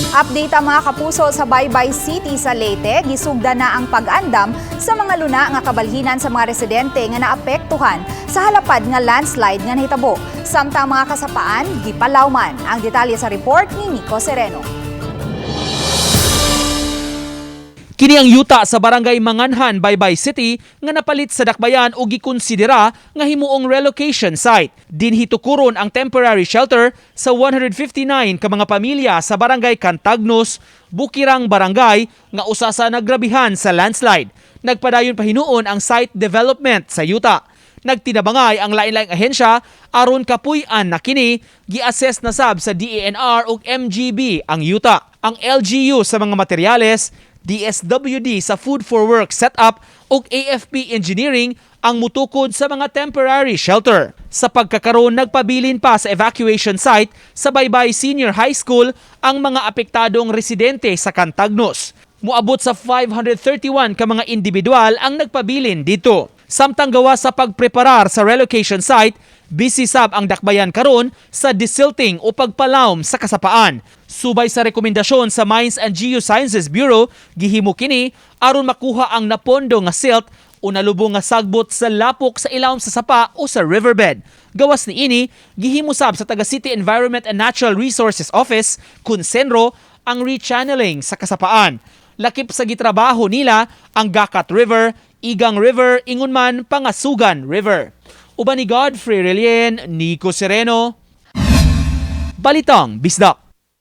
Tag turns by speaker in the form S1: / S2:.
S1: Update ang mga kapuso sa Baybay City sa Leyte, gisugda na ang pag-andam sa mga luna nga kabalhinan sa mga residente nga naapektuhan sa halapad nga landslide nga nahitabo. Samtang mga kasapaan, gipalawman. Ang detalye sa report ni Nico Sereno.
S2: Kini ang yuta sa Barangay Manganhan, Baybay City nga napalit sa dakbayan o gikonsidera nga himuong relocation site. Dinhi tukuron ang temporary shelter sa 159 ka mga pamilya sa Barangay Cantagnos, Bukirang Barangay nga usa sa nagrabihan sa landslide. Nagpadayon pa hinuon ang site development sa yuta. Nagtinabangay ang lain-laing ahensya aron kapuy-an na kini, gi-assess na sab sa DENR ug MGB ang yuta. Ang LGU sa mga materyales, DSWD sa Food for Work setup ug AFP Engineering ang mutukod sa mga temporary shelter. Sa pagkakaroon, nagpabilin pa sa evacuation site sa Baybay Senior High School ang mga apektadong residente sa Cantagnos. Muabot sa 531 ka mga individual ang nagpabilin dito. Samtang gawa sa pagpreparar sa relocation site, busy sab ang dakbayan karon sa desilting o pagpalawm sa kasapaan. Subay sa rekomendasyon sa Mines and Geosciences Bureau, gihimo kini aron makuha ang napondo nga silt o nalubong nga sagbot sa lapok sa ilawom sa sapa o sa riverbed. Gawas niini, gihimo sab sa taga City Environment and Natural Resources Office, Kunsenro, ang rechanneling sa kasapaan. Lakip sa gitrabaho nila ang Gakat River, Igang River, ingon man Pangasugan River. Uban ni Godfrey Relien, Nico Sereno, Balitang Bisdak.